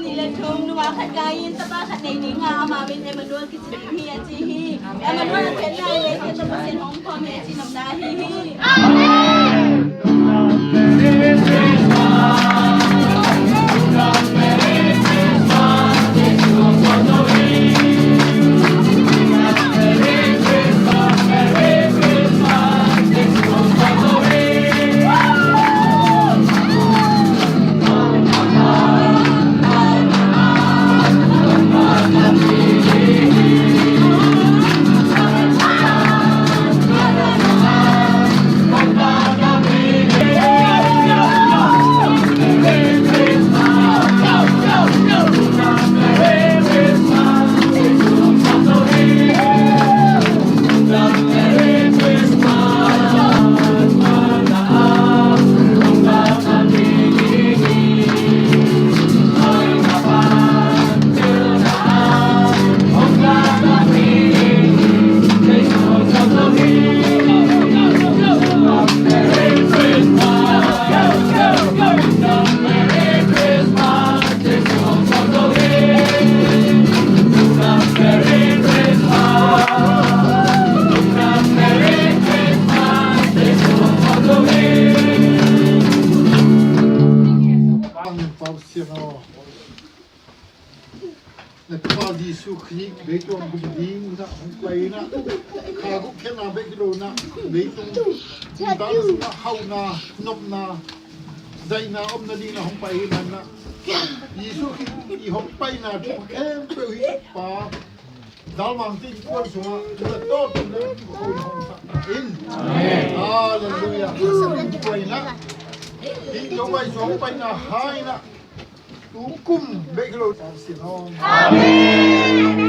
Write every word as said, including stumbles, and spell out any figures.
Nih le thum, nungak khat gai in tapa khat nei ding a, amau in Emmanuel kici ding hi a ci hi. Emmanuel a phetna i lei khe tawh Pasian hong phuang hi a ci nopna ahi hi. Amen. Na Tapa Jesu Khrih leitung gum ding na hong pai na, kha guk khiatna bek hi lo na, leitung gumdalna sungah hauhna, nopna, zaihna om nading na hong pai hi na. Jesu Khrih i hong paina thu khempeuh hi Pa. Dalmangte innkuan sungah na tawh tu na hong sakna in. Amen. Halleluiah. Hong pai na. Hi Topa Jesu hong paina hai na. Tukum bek hi lo. Amen.